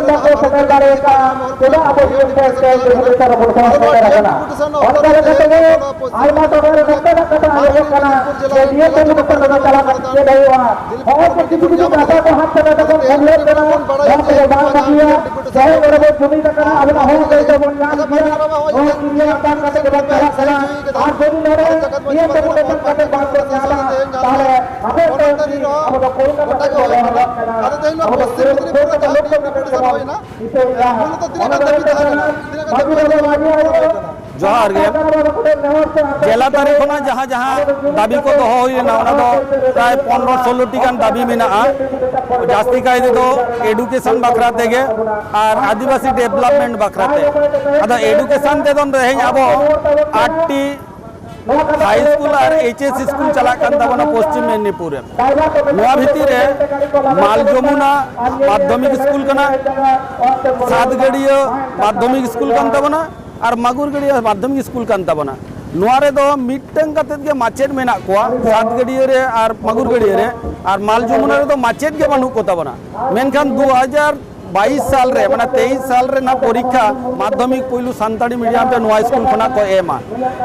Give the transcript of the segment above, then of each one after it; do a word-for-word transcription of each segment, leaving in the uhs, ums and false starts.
ᱵᱟᱠᱚ ᱥᱮᱴᱮᱨ ᱫᱟᱲᱮ ᱟᱠᱟᱫᱼᱟ, ᱪᱮᱫᱟᱜ ᱟᱵᱚ ᱤᱭᱩᱱᱤᱭᱚᱱ ᱯᱨᱮᱥᱤᱰᱮᱱᱴ ᱡᱮ ᱱᱤᱛᱚᱜ ᱨᱚᱯᱚᱲ ᱠᱚ ᱥᱮᱴᱮᱨ ᱟᱠᱟᱱᱟ᱾ ᱚᱱᱠᱟ ᱞᱮᱠᱟ ᱛᱮᱜᱮ ᱟᱭᱢᱟ ᱴᱚᱴᱷᱟ ᱨᱮ ᱱᱚᱝᱠᱟᱱᱟᱜ ᱠᱟᱛᱷᱟ ᱟᱸᱡᱚᱢᱚᱜ ᱠᱟᱱᱟ ᱡᱮ ᱱᱤᱭᱟᱹ ᱠᱚ ᱢᱩᱫᱽ ᱠᱷᱚᱱ ᱫᱚ ᱪᱟᱞᱟᱣ ᱠᱟᱛᱮ ᱪᱮᱫ ᱦᱩᱭᱩᱜᱼᱟ? ᱦᱚᱸᱜᱼᱚᱭ ᱡᱮ ᱠᱤᱪᱷᱩ ᱠᱤᱪᱷᱩ ᱠᱟᱛᱷᱟ ᱠᱚ ᱦᱟᱱᱛᱮ ᱱᱟᱛᱮ ᱵᱚᱱ ᱠᱷᱟᱹᱞᱤᱭᱟᱜ ᱠᱟᱱᱟ, ᱱᱚᱣᱟ ᱠᱚᱫᱚ ᱵᱟᱝ ᱵᱷᱟᱹᱜᱤᱭᱟ᱾ ᱡᱟᱦᱟᱸᱭ ᱱᱚᱰᱮ ᱵᱚᱱ ᱡᱩᱢᱤᱫ ᱟᱠᱟᱱᱟ, ᱟᱵᱚᱱᱟᱜ ᱦᱚᱸ ᱟᱹᱭᱫᱟᱹᱨ ᱵᱚᱱ ᱧᱟᱢ ᱜᱮᱭᱟ, ᱱᱚᱣᱟ ᱠᱤᱨᱤᱭᱟᱹ ᱟᱠᱟᱱ ᱠᱟᱛᱮ ᱜᱮᱵᱚᱱ ᱪᱟᱞᱟᱜ ᱠᱟᱱᱟ᱾ ᱟᱨ ᱡᱩᱫᱤ ᱱᱚᱰᱮ ᱱᱤᱭᱟᱹ ᱠᱚ ᱢᱩᱫᱽ ᱮᱴᱟᱜ ᱠᱟᱛᱮ ᱵᱟᱝ ᱵᱚᱱ ᱧᱟᱢᱟ, ᱛᱟᱦᱚᱞᱮ ᱟᱵᱚ ᱫᱚ ᱟᱵᱚ ᱫᱚ ᱠᱳᱞᱠᱟᱛᱟ ᱨᱮ ᱵᱚᱱ ᱨᱚᱲ ᱠᱟᱱᱟ᱾ ᱟᱵᱚ ᱫᱚ ᱠᱳᱞᱠᱟᱛᱟ ᱞᱳᱠ ᱠᱟᱛᱮ ᱵᱚᱱ ᱱᱤᱛᱚᱜ ᱡᱟᱦᱟᱸ ᱢᱟᱹᱡᱷᱤ ᱵᱟᱵᱟ ᱢᱟᱹᱡᱷᱤ ᱟᱭᱳ ᱡᱚᱦᱟᱨ ᱜᱮ᱾ ᱡᱮᱞᱟ ᱛᱟᱹᱨᱤ ᱠᱷᱚᱱᱟᱜ ᱡᱟᱦᱟᱸ ᱡᱟᱦᱟᱸ ᱫᱟᱹᱵᱤ ᱠᱚ ᱫᱚᱦᱚ ᱦᱩᱭ ᱞᱮᱱᱟ, ᱚᱱᱟ ᱫᱚ ᱯᱨᱟᱭ ᱯᱚᱱᱨᱚ ᱥᱳᱞᱳ ᱴᱤ ᱜᱟᱱ ᱫᱟᱹᱵᱤ ᱢᱮᱱᱟᱜᱼᱟ, ᱡᱟᱹᱥᱛᱤ ᱠᱟᱭ ᱛᱮᱫᱚ ᱮᱰᱩᱠᱮᱥᱚᱱ ᱵᱟᱠᱷᱨᱟ ᱛᱮᱜᱮ ᱟᱨ ᱟᱹᱫᱤᱵᱟᱹᱥᱤ ᱰᱮᱵᱷᱞᱚᱯᱢᱮᱱᱴ ᱵᱟᱠᱷᱨᱟ ᱛᱮ᱾ ᱟᱫᱚ ᱮᱰᱩᱠᱮᱥᱚᱱ ᱛᱮᱫᱚ ᱛᱮᱦᱮᱧ ᱟᱵᱚ ᱟᱴ ᱴᱤ ᱦᱟᱭ ᱥᱠᱩᱞ ᱟᱨ ᱮᱭᱤᱪ ᱮᱥ ᱥᱠᱩᱞ ᱪᱟᱞᱟᱜ ᱠᱟᱱ ᱛᱟᱵᱚᱱᱟ ᱯᱚᱥᱪᱤᱢ ᱢᱮᱫᱽᱱᱤᱯᱩᱨ ᱨᱮ᱾ ᱱᱚᱣᱟ ᱵᱷᱤᱛᱤᱨ ᱨᱮ ᱢᱟᱞ ᱡᱚᱢᱩᱱᱟ ᱢᱟᱫᱽᱫᱷᱚᱢᱤᱠ ᱥᱠᱩᱞ ᱠᱟᱱᱟ, ᱥᱟᱛᱜᱟᱹᱲᱤᱭᱟᱹ ᱢᱟᱫᱽᱫᱷᱚᱢᱤᱠ ᱥᱠᱩᱞ ᱠᱟᱱ ᱛᱟᱵᱚᱱᱟ, ᱟᱨ ᱢᱟᱜᱩᱨ ᱜᱟᱹᱲᱭᱟᱹ ᱢᱟᱫᱽᱫᱷᱚᱢᱤᱠ ᱥᱠᱩᱞ ᱠᱟᱱ ᱛᱟᱵᱚᱱᱟ᱾ ᱱᱚᱣᱟ ᱨᱮᱫᱚ ᱢᱤᱫᱴᱟᱝ ᱠᱟᱛᱮᱫ ᱜᱮ ᱢᱟᱪᱮᱫ ᱢᱮᱱᱟᱜ ᱠᱚᱣᱟ, ᱥᱟᱛ ᱜᱟᱹᱲᱭᱟᱹ ᱨᱮ ᱟᱨ ᱢᱟᱜᱩᱨ ᱜᱟᱹᱲᱭᱟᱹ ᱨᱮ, ᱟᱨ ᱢᱟᱞ ᱡᱚᱢᱩᱱᱟ ᱨᱮᱫᱚ ᱢᱟᱪᱮᱫ ᱜᱮ ᱵᱟᱹᱱᱩᱜ ᱠᱚ ᱛᱟᱵᱚᱱᱟ᱾ ᱢᱮᱱᱠᱷᱟᱱ ᱫᱩ ᱦᱟᱡᱟᱨ ᱵᱟᱭᱤᱥ ᱥᱟᱞ ᱨᱮ, ᱢᱟᱱᱮ ᱛᱮᱭᱤᱥ ᱥᱟᱞ ᱨᱮᱱᱟᱜ ᱯᱚᱨᱤᱠᱠᱷᱟ ᱢᱟᱫᱽᱫᱷᱚᱢᱤᱠ ᱯᱩᱭᱞᱩ ᱥᱟᱱᱛᱟᱲᱤ ᱢᱤᱰᱤᱭᱟᱢ ᱛᱮ ᱱᱚᱣᱟ ᱥᱠᱩᱞ ᱠᱷᱚᱱᱟᱜ ᱠᱚ ᱮᱢᱟ᱾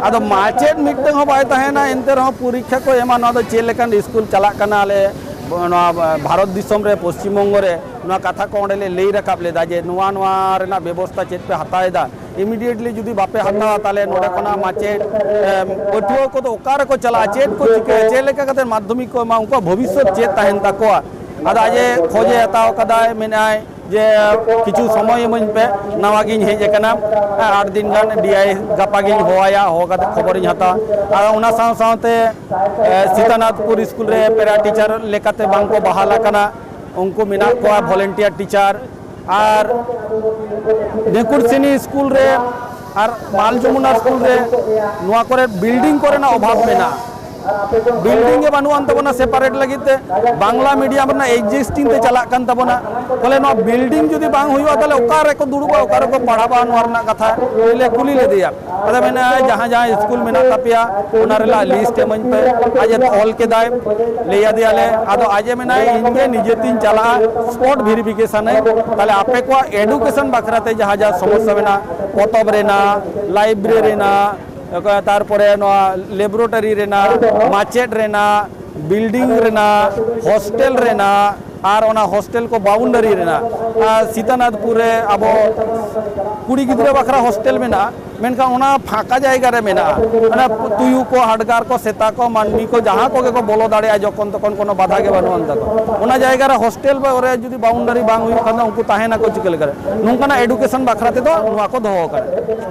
ᱟᱫᱚ ᱢᱟᱪᱮᱫ ᱢᱤᱫᱴᱟᱝ ᱦᱚᱸ ᱵᱟᱭ ᱛᱟᱦᱮᱱᱟ, ᱮᱱᱛᱮ ᱨᱮᱦᱚᱸ ᱯᱚᱨᱤᱠᱠᱷᱟ ᱠᱚ ᱮᱢᱟ᱾ ᱱᱚᱣᱟ ᱫᱚ ᱪᱮᱫ ᱞᱮᱠᱟᱱ ᱥᱠᱩᱞ ᱪᱟᱞᱟᱜ ᱠᱟᱱᱟ? ᱟᱞᱮ ᱱᱚᱣᱟ ᱵᱷᱟᱨᱚᱛ ᱫᱤᱥᱚᱢ ᱨᱮ, ᱯᱚᱥᱪᱤᱢ ᱵᱚᱝᱜᱚ ᱨᱮ ᱱᱚᱣᱟ ᱠᱟᱛᱷᱟ ᱠᱚ ᱚᱸᱰᱮ ᱞᱮ ᱞᱟᱹᱭ ᱨᱟᱠᱟᱵ ᱞᱮᱫᱟ ᱡᱮ ᱱᱚᱣᱟ, ᱱᱚᱣᱟ ᱨᱮᱱᱟᱜ ᱵᱮᱵᱚᱥᱛᱷᱟ ᱪᱮᱫ ᱯᱮ ᱦᱟᱛᱟᱣ ᱮᱫᱟ? ᱤᱢᱤᱰᱤᱭᱮᱴᱞᱤ ᱡᱩᱫᱤ ᱵᱟᱯᱮ ᱦᱟᱛᱟᱣᱟ, ᱛᱟᱦᱚᱞᱮ ᱱᱚᱰᱮ ᱠᱷᱚᱱᱟᱜ ᱢᱟᱪᱮᱫ, ᱮᱢ, ᱯᱟᱹᱴᱷᱩᱣᱟᱹ ᱠᱚᱫᱚ ᱚᱠᱟ ᱨᱮᱠᱚ ᱪᱟᱞᱟᱜᱼᱟ? ᱪᱮᱫ ᱠᱚ ᱪᱤᱠᱟᱹᱭᱟ? ᱪᱮᱫ ᱞᱮᱠᱟ ᱠᱟᱛᱮ ᱢᱟᱫᱽᱫᱷᱚᱢᱤᱠ ᱠᱚ ᱮᱢᱟ? ᱩᱱᱠᱩᱣᱟᱜ ᱵᱷᱚᱵᱤᱥᱥᱚᱛ ᱪᱮᱫ ᱛᱟᱦᱮᱱ ᱛᱟᱠᱚᱣᱟ? ᱟᱫᱚ ᱟᱡ ᱮ ᱠᱷᱚᱡᱮ ᱦᱟᱛᱟᱣ ᱠᱟᱫᱟᱭ, ᱢᱮᱱᱟᱭ ᱡᱮ ᱠᱤᱪᱷᱩ ᱥᱚᱢᱚᱭ ᱤᱢᱟᱹᱧ ᱯᱮ, ᱱᱟᱣᱟ ᱜᱤᱧ ᱦᱮᱡ ᱟᱠᱟᱱᱟ, ᱟᱴ ᱫᱤᱱ ᱜᱟᱱ ᱰᱤ ᱟᱭ ᱜᱟᱯᱟ ᱜᱤᱧ ᱦᱚᱦᱚᱣᱟᱭᱟ, ᱦᱚᱦᱚ ᱠᱟᱛᱮ ᱠᱷᱚᱵᱚᱨᱤᱧ ᱦᱟᱛᱟᱣᱟ᱾ ᱟᱨ ᱚᱱᱟ ᱥᱟᱶ ᱥᱟᱶᱛᱮ, ᱮ, ᱥᱤᱛᱟᱱᱟᱛᱷᱯᱩᱨ ᱥᱠᱩᱞ ᱨᱮ ᱯᱮᱨᱟ ᱴᱤᱪᱟᱨ ᱞᱮᱠᱟᱛᱮ ᱵᱟᱝ ᱠᱚ ᱵᱟᱦᱟᱞ ᱟᱠᱟᱱᱟ, ᱩᱱᱠᱩ ᱢᱮᱱᱟᱜ ᱠᱚᱣᱟ ᱵᱷᱚᱞᱮᱱᱴᱤᱭᱟᱨ ᱴᱤᱪᱟᱨ᱾ ᱟᱨ ᱱᱮᱠᱩᱨᱥᱤᱱᱤ ᱥᱠᱩᱞ ᱨᱮ ᱟᱨ ᱢᱟᱞ ᱡᱚᱢᱩᱱᱟ ᱥᱠᱩᱞ ᱨᱮ ᱱᱚᱣᱟ ᱠᱚᱨᱮ ᱵᱤᱞᱰᱤᱝ ᱠᱚᱨᱮᱱᱟᱜ ᱚᱵᱷᱟᱵᱽ ᱢᱮᱱᱟᱜᱼᱟ᱾ ᱵᱤᱞᱰᱤᱝ ᱜᱮ ᱵᱟᱹᱱᱩᱜ ᱟᱱ ᱛᱟᱵᱚᱱᱟ ᱥᱮᱯᱟᱨᱮᱴ ᱞᱟᱹᱜᱤᱫ ᱛᱮ, ᱵᱟᱝᱞᱟ ᱢᱤᱰᱤᱭᱟᱢ ᱨᱮᱱᱟᱜ ᱮᱠᱡᱤᱥᱴᱤᱝ ᱛᱮ ᱪᱟᱞᱟᱜ ᱠᱟᱱ ᱛᱟᱵᱚᱱᱟ᱾ ᱛᱟᱦᱚᱞᱮ ᱱᱚᱣᱟ ᱵᱤᱞᱰᱤᱝ ᱡᱩᱫᱤ ᱵᱟᱝ ᱦᱩᱭᱩᱜᱼᱟ, ᱛᱟᱦᱚᱞᱮ ᱚᱠᱟ ᱨᱮᱠᱚ ᱫᱩᱲᱩᱵᱼᱟ, ᱚᱠᱟ ᱨᱮᱠᱚ ᱯᱟᱲᱦᱟᱜᱼᱟ, ᱱᱚᱣᱟ ᱨᱮᱱᱟᱜ ᱠᱟᱛᱷᱟ ᱞᱮ ᱠᱩᱞᱤ ᱞᱮᱫᱮᱭᱟ᱾ ᱟᱫᱚ ᱢᱮᱱᱟᱭ, "ᱡᱟᱦᱟᱸ ᱡᱟᱦᱟᱸ ᱥᱠᱩᱞ ᱢᱮᱱᱟᱜ ᱛᱟᱯᱮᱭᱟ, ᱚᱱᱟ ᱨᱮᱱᱟᱜ ᱞᱤᱥᱴ ᱮᱢᱟᱹᱧ ᱯᱮ᱾" ᱟᱡ ᱮ ᱚᱞ ᱠᱮᱫᱟᱭ, ᱞᱟᱹᱭ ᱟᱫᱮᱭᱟᱞᱮ᱾ ᱟᱫᱚ ᱟᱡ ᱮ ᱢᱮᱱᱟᱭ, "ᱤᱧ ᱜᱮ ᱱᱤᱡᱮ ᱛᱤᱧ ᱪᱟᱞᱟᱜᱼᱟ, ᱥᱯᱚᱴ ᱵᱷᱮᱨᱤᱯᱷᱤᱠᱮᱥᱚᱱ ᱟᱹᱧ᱾ ᱛᱟᱦᱚᱞᱮ ᱟᱯᱮ ᱠᱚᱣᱟᱜ ᱮᱰᱩᱠᱮᱥᱚᱱ ᱵᱟᱠᱷᱨᱟ ᱛᱮ ᱡᱟᱦᱟᱸ ᱡᱟᱦᱟᱸ ᱥᱚᱢᱚᱥᱥᱟ ᱢᱮᱱᱟᱜᱼᱟ, ᱯᱚᱛᱚᱵ ᱨᱮᱱᱟᱜ, ᱞᱟᱭᱵᱨᱮᱨᱤ ᱨᱮᱱᱟᱜ, ᱛᱟᱨᱯᱚᱨᱮ ᱱᱚᱣᱟ ᱞᱮᱵᱚᱨᱮᱴᱟᱨᱤ ᱨᱮᱱᱟᱜ, ᱢᱟᱪᱮᱫ ᱨᱮᱱᱟᱜ, ᱵᱤᱞᱰᱤᱝ ᱨᱮᱱᱟᱜ, ᱦᱳᱥᱴᱮᱞ ᱨᱮᱱᱟᱜ, ᱟᱨ ᱚᱱᱟ ᱦᱳᱥᱴᱮᱞ ᱠᱚ ᱵᱟᱣᱩᱱᱰᱟᱨᱤ ᱨᱮᱱᱟᱜ, ᱟᱨ ᱥᱤᱛᱟᱱᱟᱛᱷᱯᱩᱨ ᱨᱮ ᱟᱵᱚ ᱠᱩᱲᱤ ᱜᱤᱫᱽᱨᱟᱹ ᱵᱟᱠᱷᱨᱟ ᱦᱳᱥᱴᱮᱞ ᱢᱮᱱᱟᱜᱼᱟ, ᱢᱮᱱᱠᱷᱟᱱ ᱚᱱᱟ ᱯᱷᱟᱸᱠᱟ ᱡᱟᱭᱜᱟ ᱨᱮ ᱢᱮᱱᱟᱜᱼᱟ᱾ ᱚᱱᱟ ᱛᱩᱭᱩ ᱠᱚ, ᱦᱟᱰᱜᱟᱨ ᱠᱚ, ᱥᱮᱛᱟ ᱠᱚ, ᱢᱟᱹᱱᱢᱤ ᱠᱚ, ᱡᱟᱦᱟᱸ ᱠᱚᱜᱮ ᱠᱚ ᱵᱚᱞᱚ ᱫᱟᱲᱮᱭᱟᱜᱼᱟ, ᱡᱚᱠᱷᱚᱱ ᱛᱚᱠᱷᱚᱱ ᱠᱳᱱᱳ ᱵᱟᱫᱷᱟ ᱜᱮ ᱵᱟᱹᱱᱩᱜ ᱟᱱ ᱛᱟᱠᱚ᱾ ᱚᱱᱟ ᱡᱟᱭᱜᱟ ᱨᱮ ᱦᱳᱥᱴᱮᱞ ᱨᱮ ᱡᱩᱫᱤ ᱵᱟᱣᱩᱱᱰᱟᱨᱤ ᱵᱟᱝ ᱦᱩᱭᱩᱜ ᱠᱷᱟᱱ ᱫᱚ ᱩᱱᱠᱩ ᱛᱟᱦᱮᱱᱟᱠᱚ ᱪᱤᱠᱟᱹ ᱞᱮᱠᱟᱨᱮ? ᱱᱚᱝᱠᱟᱱᱟᱜ ᱮᱰᱩᱠᱮᱥᱚᱱ ᱵᱟᱠᱷᱨᱟ ᱛᱮᱫᱚ ᱱᱚᱣᱟ ᱠᱚ ᱫᱚᱦᱚ ᱟᱠᱟᱫᱟ᱾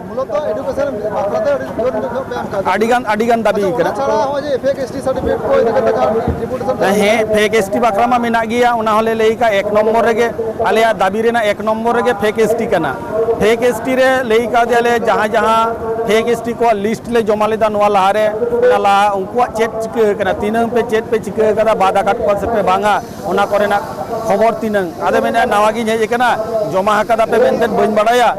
ᱢᱩᱞᱚᱛᱚ ᱮᱰᱩᱠᱮᱥᱚᱱ ᱵᱟᱠᱷᱨᱟ ᱛᱮ ᱟᱹᱰᱤ ᱡᱳᱨ ᱧᱚᱜ ᱯᱮ ᱮᱢ ᱠᱟᱫᱟ᱾ ᱟᱹᱰᱤ ᱜᱟᱱ, ᱟᱹᱰᱤ ᱜᱟᱱ ᱫᱟᱹᱵᱤ ᱟᱪᱪᱷᱟ, ᱚᱱᱟ ᱠᱟᱱᱟ᱾ ᱪᱷᱟᱲᱟ ᱦᱚᱸᱜᱼᱚᱭ ᱡᱮ ᱯᱷᱮᱠ ᱮᱥ ᱴᱤ ᱥᱟᱨᱴᱤᱯᱷᱤᱠᱮᱴ ᱠᱚ ᱤᱫᱤ ᱠᱟᱛᱮ ᱡᱟᱦᱟᱸ ᱰᱮᱯᱩᱴᱮᱥᱚᱱ ᱦᱮᱸ, ᱯᱷᱮᱠ ᱮᱥ ᱴᱤ ᱵᱟᱠᱷᱨᱟ ᱢᱟ ᱢᱮᱱᱟᱜ ᱜᱮᱭᱟ, ᱚᱱᱟ ᱦᱚᱸᱞᱮ ᱞᱟᱹᱭ ᱠᱟᱜ, ᱮᱠ ᱱᱚᱢᱵᱚᱨ ᱨᱮᱜᱮ ᱟᱞᱮᱭᱟᱜ ᱫᱟᱹᱵᱤ ᱨᱮᱱᱟᱜ ᱮᱠ ᱱᱚᱢᱵᱚᱨ ᱨᱮᱜᱮ ᱯᱷᱮᱠ ᱮᱥ ᱴᱤ ᱠᱟᱱᱟ᱾ ᱯᱷᱮᱠ ᱮᱥ ᱴᱤ ᱨᱮ ᱞᱟᱹᱭ ᱠᱟᱫᱮᱭᱟᱞᱮ, ᱡᱟᱦᱟᱸ ᱡᱟᱦᱟᱸ ᱯᱷᱮᱠ ᱮᱥ ᱴᱤ ᱠᱚᱣᱟᱜ ᱞᱤᱥᱴ ᱞᱮ ᱡᱚᱢᱟ ᱞᱮᱫᱟ ᱱᱚᱣᱟ ᱞᱟᱦᱟᱨᱮ, ᱚᱱᱟ ᱞᱟᱦᱟ ᱩᱱᱠᱩᱣᱟᱜ ᱪᱮᱫ ᱪᱤᱠᱟᱹ ᱟᱠᱟᱱᱟ, ᱛᱤᱱᱟᱹᱝ ᱯᱮ ᱪᱮᱫ ᱯᱮ ᱪᱤᱠᱟᱹ ᱟᱠᱟᱫᱟ, ᱵᱟᱫ ᱟᱠᱟᱫ ᱠᱚᱣᱟ ᱥᱮ ᱯᱮ ᱵᱟᱝᱟ, ᱚᱱᱟ ᱠᱚᱨᱮᱱᱟᱜ ᱠᱷᱚᱵᱚᱨ ᱛᱤᱱᱟᱹᱝ? ᱟᱫᱚ ᱢᱮᱱᱮᱫᱼᱟ, "ᱱᱟᱣᱟ ᱜᱤᱧ ᱦᱮᱡ ᱟᱠᱟᱱᱟ, ᱡᱚᱢᱟ ᱟᱠᱟᱫᱟ ᱯᱮ ᱢᱮᱱᱛᱮ ᱵᱟᱹᱧ ᱵᱟᱲᱟᱭᱟ,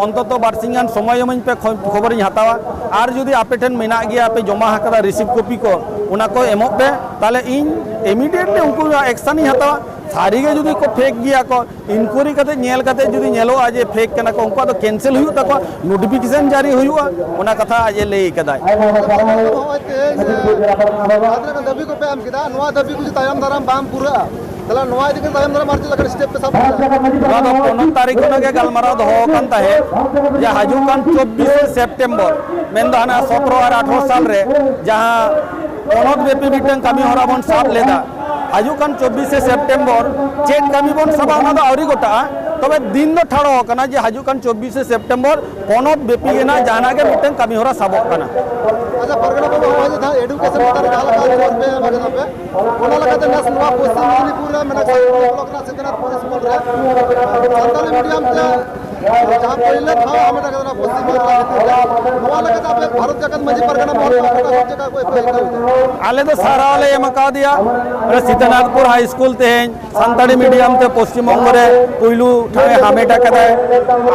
ᱚᱱᱛᱚᱛᱚ ᱵᱟᱨᱥᱤᱧ ᱜᱟᱱ ᱥᱚᱢᱚᱭ ᱮᱢᱟᱹᱧ ᱯᱮ, ᱠᱷᱚ-, ᱠᱷᱚᱵᱚᱨᱤᱧ ᱦᱟᱛᱟᱣᱟ᱾ ᱟᱨ ᱡᱩᱫᱤ ᱟᱯᱮ ᱴᱷᱮᱱ ᱢᱮᱱᱟᱜ ᱜᱮᱭᱟ, ᱟᱯᱮ ᱡᱚᱢᱟ ᱟᱠᱟᱫᱟ ᱨᱤᱥᱤᱵᱷ ᱠᱚᱯᱤ ᱠᱚ, ᱚᱱᱟ ᱠᱚ ᱮᱢᱚᱜ ᱯᱮ, ᱛᱟᱦᱚᱞᱮ ᱤᱧ ᱤᱢᱤᱰᱤᱭᱮᱴᱞᱤ ᱩᱱᱠᱩ ᱮᱠᱥᱟᱱ ᱤᱧ ᱦᱟᱛᱟᱣᱟ᱾ ᱥᱟᱹᱨᱤ ᱜᱮ ᱡᱩᱫᱤ ᱠᱚ ᱯᱷᱮᱠ ᱜᱮᱭᱟ ᱠᱚ, ᱤᱱᱠᱩᱭᱟᱨᱤ ᱠᱟᱛᱮ ᱧᱮᱞ ᱠᱟᱛᱮ ᱡᱩᱫᱤ ᱧᱮᱞᱚᱜᱼᱟ ᱡᱮ ᱯᱷᱮᱠ ᱠᱟᱱᱟ ᱠᱚ, ᱩᱱᱠᱩᱣᱟᱜ ᱫᱚ ᱠᱮᱱᱥᱮᱞ ᱦᱩᱭᱩᱜ ᱛᱟᱠᱚᱣᱟ, ᱱᱳᱴᱤᱯᱷᱤᱠᱮᱥᱚᱱ ᱡᱟᱹᱨᱤ ᱦᱩᱭᱩᱜᱼᱟ", ᱚᱱᱟ ᱠᱟᱛᱷᱟ ᱟᱡ ᱮ ᱞᱟᱹᱭ ᱠᱟᱫᱟᱭ᱾ ᱱᱚᱜᱼᱚᱭ ᱛᱮᱦᱮᱧ, ᱮ, ᱡᱟᱦᱟᱸ ᱛᱤᱱᱟᱹᱜ ᱜᱟᱱ ᱫᱟᱹᱵᱤ ᱠᱚᱯᱮ ᱮᱢ ᱠᱮᱫᱟ, ᱱᱚᱣᱟ ᱫᱟᱹᱵᱤ ᱠᱚ ᱡᱩᱫᱤ ᱛᱟᱭᱚᱢ ᱫᱟᱨᱟᱢ ᱵᱟᱝ ᱯᱩᱨᱟᱹᱜᱼᱟ, ᱛᱟᱦᱚᱞᱮ ᱱᱚᱣᱟ ᱤᱫᱤ ᱠᱟᱛᱮ ᱛᱟᱭᱚᱢ ᱫᱟᱨᱟᱢ ᱟᱨ ᱪᱮᱫ ᱞᱮᱠᱟᱱ ᱥᱴᱮᱯ ᱯᱮ ᱥᱟᱵ ᱫᱟᱲᱮᱭᱟᱜᱼᱟ? ᱱᱚᱣᱟ ᱫᱚ ᱯᱚᱱᱚᱛ ᱛᱟᱹᱨᱤᱠᱷ ᱠᱷᱚᱱᱟᱜ ᱜᱮ ᱜᱟᱞᱢᱟᱨᱟᱣ ᱫᱚᱦᱚ ᱟᱠᱟᱱ ᱛᱟᱦᱮᱸᱫ ᱡᱮ ᱦᱤᱡᱩᱜ ᱠᱟᱱ ᱪᱚᱵᱵᱤᱥᱮ ᱥᱮᱯᱴᱮᱢᱵᱚᱨ, ᱢᱮᱱᱫᱚ ᱦᱟᱱᱟ ᱥᱚᱛᱨᱚ ᱟᱨ ᱟᱴᱷᱨᱚ ᱥᱟᱞ ᱨᱮ ᱡᱟᱦᱟᱸ ᱯᱚᱱᱚᱛ ᱵᱮᱯᱤ ᱢᱤᱫᱴᱟᱝ ᱠᱟᱹᱢᱤ ᱦᱚᱨᱟ ᱵᱚᱱ ᱥᱟᱵ ᱞᱮᱫᱟ, ᱦᱤᱡᱩᱜ ᱠᱟᱱ ᱪᱚᱵᱵᱤᱥᱮ ᱥᱮᱯᱴᱮᱢᱵᱚᱨ ᱪᱮᱫ ᱠᱟᱹᱢᱤ ᱵᱚᱱ ᱥᱟᱵᱟ, ᱚᱱᱟ ᱫᱚ ᱟᱹᱣᱨᱤ ᱜᱚᱴᱟᱜᱼᱟ᱾ ᱛᱚᱵᱮ ᱫᱤᱱ ᱫᱚ ᱴᱷᱟᱲᱚ ᱟᱠᱟᱱᱟ ᱡᱮ ᱦᱤᱡᱩᱜ ᱠᱟᱱ ᱪᱚᱵᱵᱤᱥᱮ ᱥᱮᱯᱴᱮᱢᱵᱚᱨ ᱯᱚᱱᱚᱛ ᱵᱮᱯᱤ ᱜᱮ ᱱᱟᱜ ᱡᱟᱦᱟᱱᱟᱜ ᱜᱮ ᱢᱤᱫᱴᱟᱝ ᱠᱟᱹᱢᱤ ᱦᱚᱨᱟ ᱥᱟᱵᱚᱜ ᱠᱟᱱᱟ᱾ ᱟᱪᱪᱷᱟ, ᱯᱟᱨᱜᱟᱱᱟ ᱵᱟᱵᱟ, ᱱᱚᱜᱼᱚᱭ ᱡᱮ ᱡᱟᱦᱟᱸ ᱮᱰᱩᱠᱮᱥᱚᱱ ᱪᱮᱛᱟᱱ ᱨᱮ ᱡᱟᱦᱟᱸ ᱞᱮᱠᱟ ᱡᱳᱨ ᱯᱮ ᱮᱢ ᱠᱟᱫᱟ ᱯᱮ, ᱚᱱᱟ ᱞᱮᱠᱟᱛᱮ ᱱᱮᱥ ᱱᱚᱣᱟ ᱯᱚᱥᱪᱤᱢ ᱢᱮᱫᱤᱱᱤᱯᱩᱨ ᱨᱮ ᱢᱮᱱᱟᱜ ᱥᱟᱱᱛᱟᱲᱤ ᱵᱞᱚᱠ ᱨᱮᱱᱟᱜ ᱥᱤᱛᱟᱹᱱᱟᱛᱷᱯᱩᱨ ᱥᱠᱩᱞ ᱨᱮ ᱥᱟᱱᱛᱟᱲᱤ ᱢᱤᱰᱤᱭᱟᱢ ᱛᱮ ᱡᱟᱦᱟᱸ ᱯᱳᱭᱞᱳ ᱫᱷᱟᱣ ᱦᱟᱢᱮᱴ ᱟᱠᱟᱫᱟ ᱱᱚᱣᱟ ᱯᱚᱥᱪᱤᱢ ᱵᱟᱝᱞᱟ ᱵᱷᱤᱛᱤᱨ ᱨᱮ, ᱱᱚᱣᱟ ᱞᱮᱠᱟᱛᱮ ᱟᱯᱮ ᱵᱷᱟᱨᱚᱛ ᱡᱟᱠᱟᱛ ᱢᱟᱹᱡᱷᱤ ᱯᱟᱨᱜᱟᱱᱟ ᱢᱚᱦᱚᱞ ᱯᱟᱦᱴᱟ ᱠᱷᱚᱱ ᱪᱮᱫ ᱞᱮᱠᱟ ᱠᱚ ᱟᱹᱭᱠᱟᱹᱣ ᱮᱫᱟ? ᱟᱞᱮ ᱫᱚ ᱥᱟᱨᱦᱟᱣ ᱞᱮ ᱮᱢ ᱠᱟᱣᱫᱮᱭᱟ᱾ ᱚᱱᱟ ᱥᱤᱛᱟᱱᱟᱛᱷᱯᱩᱨ ᱦᱟᱭ ᱥᱠᱩᱞ ᱛᱮᱦᱮᱧ ᱥᱟᱱᱛᱟᱲᱤ ᱢᱤᱰᱤᱭᱟᱢ ᱛᱮ ᱯᱚᱥᱪᱤᱢ ᱵᱚᱝᱜᱚ ᱨᱮ ᱯᱩᱭᱞᱩ ᱴᱷᱟᱶ ᱮ ᱦᱟᱢᱮᱴ ᱟᱠᱟᱫᱟᱭ᱾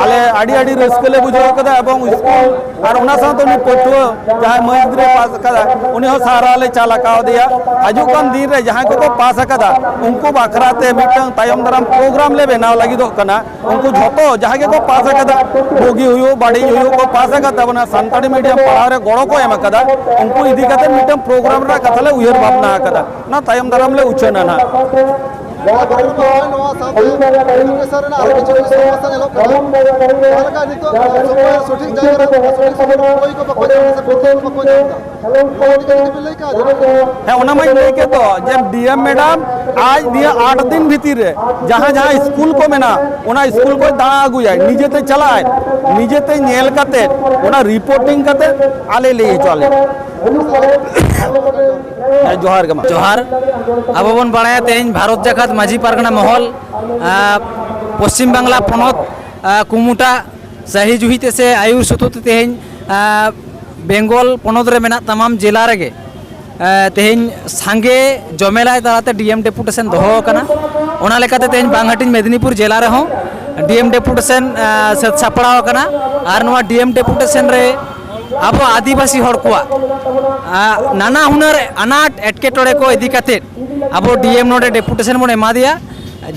ᱟᱞᱮ ᱟᱹᱰᱤ ᱟᱹᱰᱤ ᱨᱟᱹᱥᱠᱟᱹ ᱞᱮ ᱵᱩᱡᱷᱟᱹᱣ ᱠᱟᱫᱟ, ᱮᱵᱚᱝ ᱥᱠᱩᱞ ᱟᱨ ᱚᱱᱟ ᱥᱟᱶᱛᱮ ᱩᱱᱤ ᱯᱟᱹᱴᱷᱩᱣᱟᱹ ᱡᱟᱦᱟᱸᱭ ᱢᱟᱹᱭ ᱜᱤᱫᱽᱨᱟᱹᱭ ᱯᱟᱥ ᱟᱠᱟᱫᱟ, ᱩᱱᱤ ᱦᱚᱸ ᱥᱟᱨᱦᱟᱣ ᱞᱮ ᱪᱟᱞ ᱟᱠᱟᱣᱫᱮᱭᱟ᱾ ᱦᱤᱡᱩᱜ ᱠᱟᱱ ᱫᱤᱱ ᱨᱮ ᱡᱟᱦᱟᱸᱭ ᱠᱚᱠᱚ ᱯᱟᱥ ᱟᱠᱟᱫᱟ, ᱩᱱᱠᱩ ᱵᱟᱠᱷᱨᱟ ᱛᱮ ᱢᱤᱫᱴᱟᱝ ᱛᱟᱭᱚᱢ ᱫᱟᱨᱟᱢ ᱯᱨᱳᱜᱨᱟᱢ ᱞᱮ ᱵᱮᱱᱟᱣ ᱞᱟᱹᱜᱤᱫᱚᱜ ᱠᱟᱱᱟ᱾ ᱩᱱᱠᱩ ᱡᱷᱚᱛᱚ ᱡᱟᱦᱟᱸᱭ ᱜᱮᱠᱚ ᱯᱟᱥ ᱟᱠᱟᱫᱟ, ᱵᱩᱜᱤ ᱦᱩᱭᱩᱜ ᱵᱟᱹᱲᱤᱡ ᱦᱩᱭᱩᱜ, ᱠᱚ ᱯᱟᱥ ᱟᱠᱟᱫ ᱛᱟᱵᱚᱱᱟ, ᱥᱟᱱᱛᱟᱲᱤ ᱢᱤᱰᱤᱭᱟᱢ ᱯᱟᱲᱦᱟᱣ ᱨᱮ ᱜᱚᱲᱚ ᱠᱚ ᱮᱢ ᱟᱠᱟᱫᱟ, ᱩᱱᱠᱩ ᱤᱫᱤ ᱠᱟᱛᱮ ᱢᱤᱫᱴᱟᱝ ᱯᱨᱳᱜᱨᱟᱢ ᱨᱮᱱᱟᱜ ᱠᱟᱛᱷᱟ ᱞᱮ ᱩᱭᱦᱟᱹᱨ ᱵᱷᱟᱵᱽᱱᱟ ᱟᱠᱟᱫᱟ᱾ ᱚᱱᱟ ᱛᱟᱭᱚᱢ ᱫᱟᱨᱟᱢ ᱞᱮ ᱩᱪᱷᱟᱹᱱᱟ ᱱᱟᱦᱟᱜ᱾ ᱱᱚᱣᱟ ᱥᱟᱶᱛᱮ ᱮᱰᱩᱠᱮᱥᱚᱱ ᱨᱮᱱᱟᱜ ᱟᱨᱚ ᱠᱤᱪᱷᱩ ᱠᱤᱪᱷᱩ ᱥᱚᱢᱚᱥᱥᱟ ᱧᱮᱞᱚᱜ ᱠᱟᱱᱟ᱾ ᱡᱟᱦᱟᱸ ᱞᱮᱠᱟ ᱱᱤᱛᱚᱜ ᱥᱚᱢᱚᱭ ᱥᱚᱴᱷᱤᱠ ᱡᱟᱭᱜᱟ ᱨᱮ ᱥᱚᱴᱷᱤᱠ ᱥᱚᱢᱚᱭ ᱨᱮ ᱵᱳᱭ ᱠᱚ ᱵᱟᱠᱚ ᱧᱟᱢ ᱮᱫᱟ, ᱯᱩᱛᱷᱤ ᱠᱚ ᱵᱟᱠᱚ ᱧᱟᱢ ᱮᱫᱟ᱾ ᱱᱚᱣᱟ ᱤᱫᱤ ᱠᱟᱛᱮ ᱪᱮᱫ ᱵᱤᱱ ᱞᱟᱹᱭ ᱠᱮᱫᱟ? ᱦᱮᱸ, ᱚᱱᱟ ᱢᱟᱧ ᱞᱟᱹᱭ ᱠᱮᱫ ᱫᱚ, ᱡᱮ ᱰᱤ ᱮᱢ ᱢᱮᱰᱟᱢ ᱟᱡ ᱱᱤᱭᱟᱹ ᱟᱴ ᱫᱤᱱ ᱵᱷᱤᱛᱤᱨ ᱨᱮ ᱡᱟᱦᱟᱸ ᱡᱟᱦᱟᱸ ᱥᱠᱩᱞ ᱠᱚ ᱢᱮᱱᱟᱜᱼᱟ, ᱚᱱᱟ ᱥᱠᱩᱞ ᱠᱚᱭ ᱫᱟᱬᱟ ᱟᱹᱜᱩᱭᱟᱭ, ᱱᱤᱡᱮᱛᱮ ᱪᱟᱞᱟᱜᱼᱟᱭ, ᱱᱤᱡᱮᱛᱮ ᱧᱮᱞ ᱠᱟᱛᱮ ᱚᱱᱟ ᱨᱤᱯᱳᱨᱴᱤᱝ ᱠᱟᱛᱮ ᱟᱞᱮ ᱞᱟᱹᱭ ᱦᱚᱪᱚ ᱟᱞᱮ᱾ ᱦᱮᱸ, ᱡᱚᱦᱟᱨ ᱜᱮ ᱢᱟ᱾ ᱡᱚᱦᱟᱨ᱾ ᱟᱵᱚ ᱵᱚᱱ ᱵᱟᱲᱟᱭᱟ, ᱛᱮᱦᱮᱧ ᱵᱷᱟᱨᱚᱛ ᱡᱟᱠᱟᱛ ᱢᱟᱹᱡᱷᱤ ᱯᱟᱨᱜᱟᱱᱟ ᱢᱚᱦᱚᱞ, ᱟᱸ, ᱯᱚᱥᱪᱤᱢ ᱵᱟᱝᱞᱟ ᱯᱚᱱᱚᱛ, ᱟᱸ, ᱠᱩᱢᱩᱴᱟ ᱥᱟᱹᱦᱤ ᱡᱩᱦᱤ ᱛᱮ ᱥᱮ ᱟᱹᱭᱩᱨ ᱥᱩᱛᱩᱜ ᱛᱮ ᱛᱮᱦᱮᱧ, ᱟᱸ, ᱵᱮᱝᱜᱚᱞ ᱯᱚᱱᱚᱛ ᱨᱮ ᱢᱮᱱᱟᱜ ᱛᱟᱢᱟᱢ ᱡᱮᱞᱟ ᱨᱮᱜᱮ, ᱟᱸ, ᱛᱮᱦᱮᱧ ᱥᱟᱸᱜᱮ ᱡᱚᱢᱮᱞᱟᱭ ᱛᱟᱞᱟᱛᱮ ᱰᱤ ᱮᱢ ᱰᱮᱯᱩᱴᱮᱥᱚᱱ ᱫᱚᱦᱚ ᱟᱠᱟᱱᱟ᱾ ᱚᱱᱟ ᱞᱮᱠᱟᱛᱮ ᱛᱮᱦᱮᱧ ᱵᱟᱝᱦᱟᱹᱴᱤᱧ ᱢᱮᱫᱽᱱᱤᱯᱩᱨ ᱡᱮᱞᱟ ᱨᱮᱦᱚᱸ ᱰᱤ ᱮᱢ ᱰᱮᱯᱩᱴᱮᱥᱚᱱ, ᱟᱸ, ᱥᱟᱹᱛ ᱥᱟᱯᱲᱟᱣ ᱟᱠᱟᱱᱟ᱾ ᱟᱨ ᱱᱚᱣᱟ ᱰᱤ ᱮᱢ ᱰᱮᱯᱩᱴᱮᱥᱚᱱ ᱨᱮ ᱟᱵᱚ ᱟᱹᱫᱤᱵᱟᱹᱥᱤ ᱦᱚᱲ ᱠᱚᱣᱟᱜ, ᱟᱸ, ᱱᱟᱱᱟ ᱦᱩᱱᱟᱹᱨ ᱟᱱᱟᱴ ᱮᱴᱠᱮᱴᱚᱬᱮ ᱠᱚ ᱤᱫᱤ ᱠᱟᱛᱮ ᱟᱵᱚ ᱰᱤ ᱮᱢ ᱱᱚᱰᱮ ᱰᱮᱯᱩᱴᱮᱥᱚᱱ ᱵᱚᱱ ᱮᱢᱟ ᱫᱮᱭᱟ᱾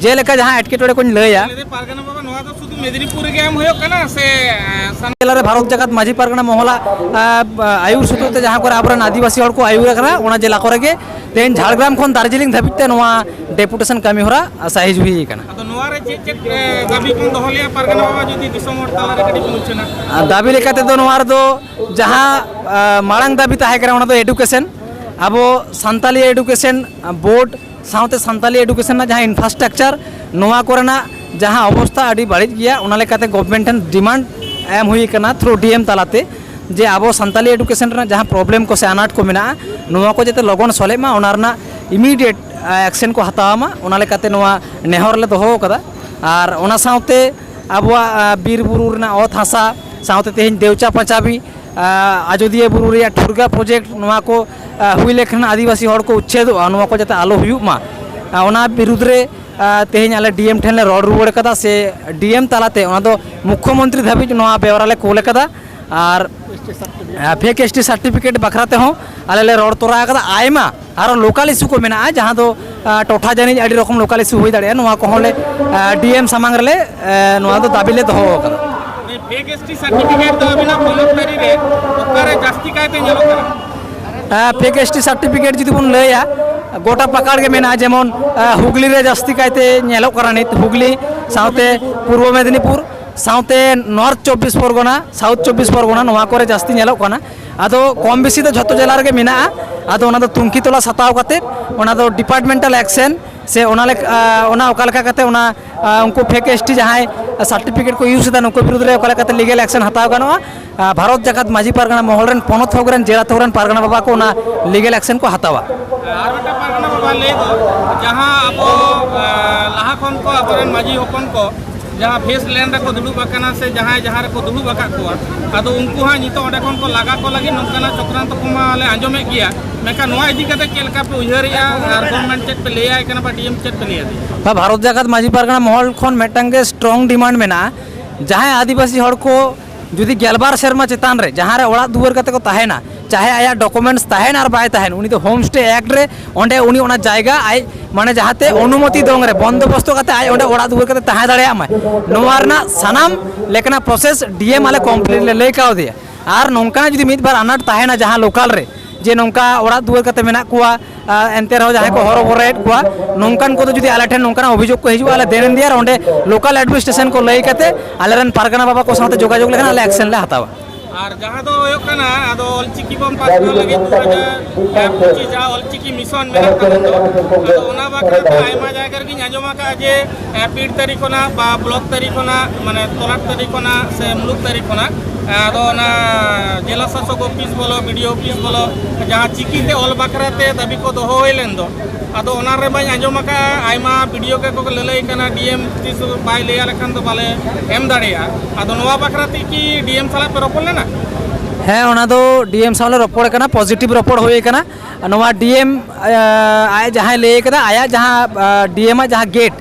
ᱡᱮᱞᱮᱠᱟ ᱡᱟᱦᱟᱸ ᱮᱴᱠᱮᱴᱚᱬᱮ ᱠᱚᱧ ᱞᱟᱹᱭᱟ, ᱞᱟᱹᱭᱫᱟᱹᱧ ᱯᱟᱨᱜᱟᱱᱟ ᱵᱟᱵᱟ, ᱱᱚᱣᱟ ᱫᱚ ᱥᱩᱫᱷᱩ ᱢᱮᱫᱽᱱᱤᱯᱩᱨ ᱨᱮᱜᱮ ᱮᱢ ᱦᱩᱭᱩᱜ ᱠᱟᱱᱟ ᱥᱮ, ᱟᱸ, ᱥᱟᱱ- ᱡᱮᱞᱟ ᱨᱮ ᱵᱷᱟᱨᱚᱛ ᱡᱟᱠᱟᱛ ᱢᱟᱹᱡᱷᱤ ᱯᱟᱨᱜᱟᱱᱟ ᱢᱚᱦᱚᱞᱟᱜ, ᱟᱸ, ᱟᱹᱭᱩᱨ ᱥᱩᱛᱩᱜ ᱛᱮ ᱡᱟᱦᱟᱸ ᱠᱚᱨᱮ ᱟᱵᱚᱨᱮᱱ ᱟᱹᱫᱤᱵᱟᱹᱥᱤ ᱦᱚᱲ ᱠᱚ ᱟᱹᱭᱩᱨ ᱟᱠᱟᱱᱟ, ᱚᱱᱟ ᱡᱮᱞᱟ ᱠᱚᱨᱮ ᱜᱮ ᱛᱮᱦᱮᱧ ᱡᱷᱟᱲᱜᱨᱟᱢ ᱠᱷᱚᱱ ᱫᱟᱨᱡᱤᱞᱤᱝ ᱫᱷᱟᱹᱵᱤᱡ ᱛᱮ ᱱᱚᱣᱟ ᱰᱮᱯᱩᱴᱮᱥᱚᱱ ᱠᱟᱹᱢᱤ ᱦᱚᱨᱟ ᱥᱟᱹᱦᱤ ᱡᱩᱦᱤ ᱟᱠᱟᱱᱟ᱾ ᱟᱫᱚ ᱱᱚᱣᱟ ᱨᱮ ᱪᱮᱫ ᱪᱮᱫ, ᱮ, ᱫᱟᱹᱵᱤ ᱵᱚᱱ ᱫᱚᱦᱚ ᱞᱮᱜᱼᱟ ᱯᱟᱨᱜᱟᱱᱟ ᱵᱟᱵᱟ, ᱡᱩᱫᱤ ᱫᱤᱥᱚᱢ ᱦᱚᱲ ᱛᱟᱞᱟᱨᱮ ᱠᱟᱹᱴᱤᱡ ᱵᱚᱱ ᱩᱪᱷᱟᱹᱱᱟ? ᱟᱨ ᱫᱟᱹᱵᱤ ᱞᱮᱠᱟ ᱛᱮᱫᱚ ᱱᱚᱣᱟ ᱨᱮᱫᱚ ᱡᱟᱦᱟᱸ, ᱟ, ᱢᱟᱲᱟᱝ ᱫᱟᱹᱵᱤ ᱛᱟᱦᱮᱸ ᱠᱟᱱᱟ, ᱚᱱᱟ ᱫᱚ ᱮᱰᱩᱠᱮᱥᱚᱱ, ᱟᱵᱚ ᱥᱟᱱᱛᱟᱞᱤ ᱮᱰᱩᱠᱮᱥᱚᱱ ᱵᱳᱨᱰ ᱥᱟᱶᱛᱮ ᱥᱟᱱᱛᱟᱞᱤ ᱮᱰᱩᱠᱮᱥᱚᱱ ᱨᱮᱱᱟᱜ ᱡᱟᱦᱟᱸ ᱤᱱᱯᱷᱨᱟᱥᱴᱨᱟᱠᱪᱟᱨ, ᱱᱚᱣᱟ ᱠᱚᱨᱮᱱᱟᱜ ᱡᱟᱦᱟᱸ ᱚᱵᱚᱥᱛᱷᱟ ᱟᱹᱰᱤ ᱵᱟᱹᱲᱤᱡ ᱜᱮᱭᱟ, ᱚᱱᱟ ᱞᱮᱠᱟᱛᱮ ᱜᱚᱵᱷᱢᱮᱱᱴ ᱴᱷᱮᱱ ᱰᱤᱢᱟᱱᱰ ᱮᱢ ᱦᱩᱭ ᱟᱠᱟᱱᱟ ᱛᱷᱨᱩ ᱰᱤ ᱮᱢ ᱛᱟᱞᱟᱛᱮ, ᱡᱮ ᱟᱵᱚ ᱥᱟᱱᱛᱟᱞᱤ ᱮᱰᱩᱠᱮᱥᱚᱱ ᱨᱮᱱᱟᱜ ᱡᱟᱦᱟᱸ ᱯᱨᱚᱵᱞᱮᱢ ᱠᱚ ᱥᱮ ᱟᱱᱟᱴ ᱠᱚ ᱢᱮᱱᱟᱜᱼᱟ, ᱱᱚᱣᱟ ᱠᱚ ᱡᱟᱛᱮ ᱞᱚᱜᱚᱱ ᱥᱚᱞᱦᱮᱜ ᱢᱟ, ᱚᱱᱟ ᱨᱮᱱᱟᱜ ᱤᱢᱤᱰᱤᱭᱮᱴ ᱮᱠᱥᱮᱱ ᱠᱚ ᱦᱟᱛᱟᱣ ᱢᱟ, ᱚᱱᱟ ᱞᱮᱠᱟᱛᱮ ᱱᱚᱣᱟ ᱱᱮᱦᱚᱨ ᱞᱮ ᱫᱚᱦᱚ ᱟᱠᱟᱫᱟ᱾ ᱟᱨ ᱚᱱᱟ ᱥᱟᱶᱛᱮ ᱟᱵᱚᱣᱟᱜ ᱵᱤᱨ ᱵᱩᱨᱩ ᱨᱮᱱᱟᱜ ᱚᱛ ᱦᱟᱥᱟ, ᱥᱟᱶᱛᱮ ᱛᱮᱦᱮᱧ ᱫᱮᱣᱪᱟ ᱯᱟᱸᱪᱟᱵᱤ, ᱟᱡᱳᱫᱤᱭᱟᱹ ᱵᱩᱨᱩ ᱨᱮᱭᱟᱜ ᱴᱷᱩᱨᱜᱟ ᱯᱨᱚᱡᱮᱠᱴ, ᱱᱚᱣᱟ ᱠᱚ ᱦᱩᱭ ᱞᱮᱠᱷᱟᱱ ᱟᱹᱫᱤᱵᱟᱹᱥᱤ ᱦᱚᱲ ᱠᱚ ᱩᱪᱪᱷᱮᱫᱚᱜᱼᱟ, ᱱᱚᱣᱟ ᱠᱚ ᱡᱟᱛᱮ ᱟᱞᱚ ᱦᱩᱭᱩᱜ ᱢᱟ, ᱚᱱᱟ ᱵᱤᱨᱩᱫᱽ ᱨᱮ ᱛᱮᱦᱮᱧ ᱟᱞᱮ ᱰᱤ ᱮᱢ ᱴᱷᱮᱱ ᱞᱮ ᱨᱚᱲ ᱨᱩᱣᱟᱹᱲ ᱠᱟᱫᱟ, ᱥᱮ ᱰᱤ ᱮᱢ ᱛᱟᱞᱟᱛᱮ ᱚᱱᱟ ᱫᱚ ᱢᱩᱠᱠᱷᱚ ᱢᱚᱱᱛᱨᱤ ᱫᱷᱟᱹᱵᱤᱡ ᱱᱚᱣᱟ ᱵᱮᱣᱨᱟ ᱞᱮ ᱠᱳᱞ ᱠᱟᱫᱟ᱾ ᱟᱨ ᱯᱷᱮᱠ ᱮᱥ ᱴᱤ ᱥᱟᱨᱴᱤᱯᱷᱤᱠᱮᱴ ᱵᱟᱠᱷᱨᱟ ᱛᱮᱦᱚᱸ ᱟᱞᱮ ᱞᱮ ᱨᱚᱲ ᱛᱚᱨᱟ ᱟᱠᱟᱫᱟ᱾ ᱟᱭᱢᱟ ᱟᱨᱚ ᱞᱳᱠᱟᱞ ᱤᱥᱩ ᱠᱚ ᱢᱮᱱᱟᱜᱼᱟ, ᱡᱟᱦᱟᱸ ᱫᱚ ᱴᱚᱴᱷᱟ ᱡᱟᱹᱱᱤᱡ ᱟᱹᱰᱤ ᱨᱚᱠᱚᱢ ᱞᱳᱠᱟᱞ ᱤᱥᱩ ᱦᱩᱭ ᱫᱟᱲᱮᱭᱟᱜᱼᱟ, ᱱᱚᱣᱟ ᱠᱚᱦᱚᱸ ᱞᱮ ᱰᱤ ᱮᱢ ᱥᱟᱢᱟᱝ ᱨᱮᱞᱮ ᱱᱚᱣᱟ ᱫᱚ ᱫᱟᱹᱵᱤ ᱞᱮ ᱫᱚᱦᱚ ᱟᱠᱟᱫᱟ᱾ ᱯᱷᱮᱠ ᱮᱥ ᱴᱤ ᱥᱟᱨᱴᱤᱯᱷᱤᱠᱮᱴ ᱫᱚ ᱟᱹᱵᱤᱱᱟᱜ ᱯᱚᱱᱚᱛ ᱛᱟᱹᱨᱤ ᱨᱮ ᱚᱠᱟᱨᱮ ᱡᱟᱹᱥᱛᱤ ᱠᱟᱭᱛᱮ ᱧᱮᱞᱚᱜ ᱠᱟᱱᱟ? ᱯᱷᱮᱠ ᱮᱥ ᱴᱤ ᱥᱟᱨᱴᱤᱯᱷᱤᱠᱮᱴ ᱡᱩᱫᱤ ᱵᱚᱱ ᱞᱟᱹᱭᱟ, ᱜᱚᱴᱟ ᱯᱟᱠᱟᱲ ᱜᱮ ᱢᱮᱱᱟᱜᱼᱟ, ᱡᱮᱢᱚᱱ ᱦᱩᱜᱽᱞᱤ ᱨᱮ ᱡᱟᱹᱥᱛᱤ ᱠᱟᱭᱛᱮ ᱧᱮᱞᱚᱜ ᱠᱟᱱᱟ ᱱᱤᱛ, ᱦᱩᱜᱽᱞᱤ ᱥᱟᱶᱛᱮ ᱯᱩᱨᱵᱚ ᱢᱮᱫᱤᱱᱤᱯᱩᱨ, ᱥᱟᱶᱛᱮ ᱱᱚᱨᱛᱷ ᱪᱚᱵᱵᱤᱥ ᱯᱚᱨᱜᱚᱱᱟ, ᱥᱟᱣᱩᱛᱷ ᱪᱚᱵᱵᱤᱥ ᱯᱚᱨᱜᱚᱱᱟ, ᱱᱚᱣᱟ ᱠᱚᱨᱮ ᱡᱟᱹᱥᱛᱤ ᱧᱮᱞᱚᱜ ᱠᱟᱱᱟ᱾ ᱟᱫᱚ ᱠᱚᱢ ᱵᱮᱥᱤ ᱫᱚ ᱡᱷᱚᱛᱚ ᱡᱮᱞᱟ ᱨᱮᱜᱮ ᱢᱮᱱᱟᱜᱼᱟ᱾ ᱟᱫᱚ ᱚᱱᱟ ᱫᱚ ᱛᱩᱝᱠᱷᱤ ᱛᱚᱞᱟᱥ ᱦᱟᱛᱟᱣ ᱠᱟᱛᱮ, ᱚᱱᱟ ᱫᱚ ᱰᱤᱯᱟᱨᱴᱢᱮᱱᱴᱟᱞ ᱮᱠᱥᱮᱱ ᱥᱮ ᱚᱱᱟ ᱞᱮᱠᱟ, ᱚᱱᱟ ᱚᱠᱟ ᱞᱮᱠᱟ ᱠᱟᱛᱮ ᱚᱱᱟ ᱩᱱᱠᱩ ᱯᱷᱮᱠ ᱮᱥ ᱴᱤ ᱡᱟᱦᱟᱸᱭ ᱥᱟᱨᱴᱤᱯᱷᱤᱠᱮᱴ ᱠᱚ ᱤᱭᱩᱡᱽ ᱮᱫᱟ, ᱱᱩᱠᱩ ᱵᱤᱨᱩᱫᱽ ᱨᱮ ᱚᱠᱟ ᱞᱮᱠᱟᱛᱮ ᱞᱤᱜᱟᱞ ᱮᱠᱥᱮᱱ ᱦᱟᱛᱟᱣ ᱜᱟᱱᱚᱜᱼᱟ, ᱵᱷᱟᱨᱚᱛ ᱡᱟᱠᱟᱛ ᱢᱟᱹᱡᱷᱤ ᱯᱟᱨᱜᱟᱱᱟ ᱢᱚᱦᱚᱞ ᱨᱮᱱ ᱯᱚᱱᱚᱛ ᱦᱚᱠ ᱨᱮᱱ ᱡᱮᱞᱟ ᱛᱷᱚᱠ ᱨᱮᱱ ᱯᱟᱨᱜᱟᱱᱟ ᱵᱟᱵᱟ ᱠᱚ ᱚᱱᱟ ᱞᱤᱜᱟᱞ ᱮᱠᱥᱮᱱ ᱠᱚ ᱦᱟᱛᱟᱣᱟ᱾ ᱟᱨ ᱢᱤᱫᱴᱟᱝ ᱯᱟᱨᱜᱟᱱᱟ ᱵᱟᱵᱟ ᱞᱟᱹᱭ ᱫᱚ, ᱡᱟᱦᱟᱸ ᱟᱵᱚ ᱞᱟᱦᱟ ᱠᱷᱚᱱ ᱠᱚ ᱟᱵᱚᱨᱮᱱ ᱢᱟᱹᱡᱷᱤ ᱦᱚᱯᱚᱱ ᱠᱚ ᱡᱟᱦᱟᱸ ᱯᱷᱮᱥ ᱞᱮᱱ ᱨᱮᱠᱚ ᱫᱩᱲᱩᱵ ᱟᱠᱟᱱᱟ ᱥᱮ ᱡᱟᱦᱟᱸᱭ ᱡᱟᱦᱟᱸ ᱨᱮᱠᱚ ᱫᱩᱲᱩᱵ ᱟᱠᱟᱫ ᱠᱚᱣᱟ, ᱟᱫᱚ ᱩᱱᱠᱩ ᱦᱟᱸᱜ ᱱᱤᱛᱚᱜ ᱚᱸᱰᱮ ᱠᱷᱚᱱ ᱠᱚ ᱞᱟᱜᱟ ᱠᱚ ᱞᱟᱹᱜᱤᱫ ᱱᱚᱝᱠᱟᱱᱟᱜ ᱪᱚᱠᱨᱟᱱᱛᱚ ᱠᱚᱢᱟ ᱞᱮ ᱟᱸᱡᱚᱢᱮᱫ ᱜᱮᱭᱟ᱾ ᱢᱮᱱᱠᱷᱟᱱ ᱱᱚᱣᱟ ᱤᱫᱤ ᱠᱟᱛᱮ ᱪᱮᱫ ᱞᱮᱠᱟ ᱯᱮ ᱩᱭᱦᱟᱹᱨᱮᱜᱼᱟ ᱟᱨ ᱜᱚᱵᱷᱚᱨᱱᱢᱮᱱᱴ ᱪᱮᱫ ᱯᱮ ᱞᱟᱹᱭᱟᱭ ᱠᱟᱱᱟ ᱵᱟ ᱰᱤ ᱮᱢ ᱪᱮᱫ ᱯᱮ ᱞᱟᱹᱭᱟ? ᱵᱷᱟᱨᱚᱛ ᱡᱟᱠᱟᱛ ᱢᱟᱹᱡᱷᱤ ᱯᱟᱨᱜᱟᱱᱟ ᱢᱚᱦᱚᱞ ᱠᱷᱚᱱ ᱢᱤᱫᱴᱟᱝ ᱜᱮ ᱥᱴᱨᱚᱝ ᱰᱤᱢᱟᱱᱰ ᱢᱮᱱᱟᱜᱼᱟ, ᱡᱟᱦᱟᱸᱭ ᱟᱹᱫᱤᱵᱟᱹᱥᱤ ᱦᱚᱲ ᱠᱚ ᱡᱩᱫᱤ ᱜᱮᱞᱵᱟᱨ ᱥᱮᱨᱢᱟ ᱪᱮᱛᱟᱱ ᱨᱮ ᱡᱟᱦᱟᱸ ᱨᱮ ᱚᱲᱟᱜ ᱫᱩᱣᱟᱹᱨ ᱠᱟᱛᱮ ᱠᱚ ᱛᱟᱦᱮᱱᱟ, ᱪᱟᱦᱮ ᱟᱭᱟᱜ ᱰᱚᱠᱩᱢᱮᱱᱴᱥ ᱛᱟᱦᱮᱱ ᱟᱨ ᱵᱟᱭ ᱛᱟᱦᱮᱱ, ᱩᱱᱤ ᱫᱚ ᱦᱳᱢ ᱥᱴᱮ ᱮᱠᱴ ᱨᱮ ᱚᱸᱰᱮ ᱩᱱᱤ ᱚᱱᱟ ᱡᱟᱭᱜᱟ ᱟᱡ ᱢᱟᱱᱮ ᱡᱟᱦᱟᱸᱛᱮ ᱚᱱᱩᱢᱚᱛᱤ ᱫᱚᱝ ᱨᱮ ᱵᱚᱱᱫᱳᱵᱚᱥᱛᱚ ᱠᱟᱛᱮ ᱟᱡ ᱚᱸᱰᱮ ᱚᱲᱟᱜ ᱫᱩᱣᱟᱹᱨ ᱠᱟᱛᱮ ᱛᱟᱦᱮᱸ ᱫᱟᱲᱮᱭᱟᱜ ᱢᱟᱭ, ᱱᱚᱣᱟ ᱨᱮᱱᱟᱜ ᱥᱟᱱᱟᱢ ᱞᱮᱠᱟᱱᱟᱜ ᱯᱨᱚᱥᱮᱥ ᱰᱤ ᱮᱢ ᱟᱞᱮ ᱠᱚᱢᱯᱞᱤᱴ ᱞᱮ ᱞᱟᱹᱭ ᱠᱟᱣᱫᱮᱭᱟ᱾ ᱟᱨ ᱱᱚᱝᱠᱟᱱᱟᱜ ᱡᱩᱫᱤ ᱢᱤᱫ ᱵᱟᱨ ᱟᱱᱟᱴ ᱛᱟᱦᱮᱱᱟ ᱡᱟᱦᱟᱸ ᱞᱳᱠᱟᱞ ᱨᱮ, ᱡᱮ ᱱᱚᱝᱠᱟ ᱚᱲᱟᱜ ᱫᱩᱣᱟᱹᱨ ᱠᱟᱛᱮ ᱢᱮᱱᱟᱜ ᱠᱚᱣᱟ, ᱟᱨ ᱮᱱᱛᱮ ᱨᱮᱦᱚᱸ ᱡᱟᱦᱟᱸᱭ ᱠᱚ ᱦᱚᱨᱚ ᱵᱚᱨᱚᱭᱮᱫ ᱠᱚᱣᱟ, ᱱᱚᱝᱠᱟᱱ ᱠᱚᱫᱚ ᱡᱩᱫᱤ ᱟᱞᱮ ᱴᱷᱮᱱ ᱱᱚᱝᱠᱟᱱᱟᱜ ᱚᱵᱷᱤᱡᱳᱜᱽ ᱠᱚ ᱦᱤᱡᱩᱜᱼᱟ, ᱟᱞᱮ ᱫᱮᱱ ᱫᱤᱭᱟᱨ ᱚᱸᱰᱮ ᱞᱳᱠᱟᱞ ᱮᱰᱢᱤᱱᱤᱥᱴᱨᱮᱥᱚᱱ ᱠᱚ ᱞᱟᱹᱭ ᱠᱟᱛᱮ ᱟᱞᱮᱨᱮᱱ ᱯᱟᱨᱜᱟᱱᱟ ᱵᱟᱵᱟ ᱠᱚ ᱥᱟᱶᱛᱮ ᱡᱳᱜᱟᱡᱳᱜᱽ ᱞᱮᱠᱷᱟᱱ ᱟᱞᱮ ᱮᱠᱥᱮᱱ ᱞᱮ ᱦᱟᱛᱟᱣᱟ᱾ ᱟᱨ ᱡᱟᱦᱟᱸ ᱫᱚ ᱦᱩᱭᱩᱜ ᱠᱟᱱᱟ, ᱟᱫᱚ ᱚᱞᱪᱤᱠᱤ ᱵᱚᱱ ᱯᱟᱥᱱᱟᱣ ᱞᱟᱹᱜᱤᱫ ᱫᱩ ᱦᱟᱡᱟᱨ ᱯᱚᱸᱪᱤᱥ ᱡᱟᱦᱟᱸ ᱚᱞᱪᱤᱠᱤ ᱢᱤᱥᱚᱱ ᱢᱮᱱᱟᱜ ᱛᱟᱵᱚᱱ ᱫᱚ, ᱟᱫᱚ ᱚᱱᱟ ᱵᱟᱠᱷᱨᱟ ᱛᱮ ᱟᱭᱢᱟ ᱡᱟᱭᱜᱟ ᱨᱮᱜᱮᱧ ᱟᱸᱡᱚᱢ ᱟᱠᱟᱫᱼᱟ ᱡᱮ, ᱮ, ᱯᱤᱲ ᱛᱟᱹᱨᱤ ᱠᱷᱚᱱᱟᱜ ᱵᱟ ᱵᱞᱚᱠ ᱛᱟᱹᱨᱤ ᱠᱷᱚᱱᱟᱜ, ᱢᱟᱱᱮ ᱛᱚᱞᱟᱴ ᱛᱟᱹᱨᱤ ᱠᱷᱚᱱᱟᱜ ᱥᱮ ᱢᱩᱞᱩᱠ ᱛᱟᱹᱨᱤ ᱠᱷᱚᱱᱟᱜ ᱟᱫᱚ ᱚᱱᱟ ᱡᱮᱞᱟ ᱥᱟᱥᱚᱠ ᱚᱯᱷᱤᱥ ᱵᱚᱞᱚ, ᱵᱤ ᱰᱤ ᱳ ᱚᱯᱷᱤᱥ ᱵᱚᱞᱚ, ᱡᱟᱦᱟᱸ ᱪᱤᱠᱤ ᱛᱮ ᱚᱞ ᱵᱟᱠᱷᱨᱟ ᱛᱮ ᱫᱟᱹᱵᱤ ᱠᱚ ᱫᱚᱦᱚ ᱦᱩᱭ ᱞᱮᱱ ᱫᱚ, ᱟᱫᱚ ᱚᱱᱟ ᱨᱮᱢᱟᱧ ᱟᱸᱡᱚᱢ ᱟᱠᱟᱫᱼᱟ, ᱟᱭᱢᱟ ᱵᱤ ᱰᱤ ᱳ ᱠᱚ ᱠᱚ ᱞᱟᱹᱞᱟᱹᱭ ᱠᱟᱱᱟ, ᱰᱤ ᱮᱢ ᱛᱤᱥ ᱵᱟᱭ ᱞᱟᱹᱭ ᱟᱞᱮ ᱠᱷᱟᱱ ᱫᱚ ᱵᱟᱞᱮ ᱮᱢ ᱫᱟᱲᱮᱭᱟᱜᱼᱟ᱾ ᱟᱫᱚ ᱱᱚᱣᱟ ᱵᱟᱠᱷᱨᱟ ᱛᱮ ᱠᱤ ᱰᱤ ᱮᱢ ᱥᱟᱞᱟᱜ ᱯᱮ ᱨᱚᱯᱚᱲ ᱞᱮᱱᱟ? ᱦᱮᱸ, ᱚᱱᱟ ᱫᱚ ᱰᱤ ᱮᱢ ᱥᱟᱶ ᱞᱮ ᱨᱚᱯᱚᱲ ᱠᱟᱱᱟ, ᱯᱚᱡᱤᱴᱤᱵᱷ ᱨᱚᱯᱚᱲ ᱦᱩᱭ ᱠᱟᱱᱟ᱾ ᱱᱚᱣᱟ ᱰᱤ ᱮᱢ, ᱟᱡ ᱡᱟᱦᱟᱸᱭ ᱞᱟᱹᱭ ᱠᱟᱫᱟ, ᱟᱭᱟᱜ ᱡᱟᱦᱟᱸ, ᱰᱤ ᱮᱢ ᱟᱜ ᱡᱟᱦᱟᱸ ᱜᱮᱴ,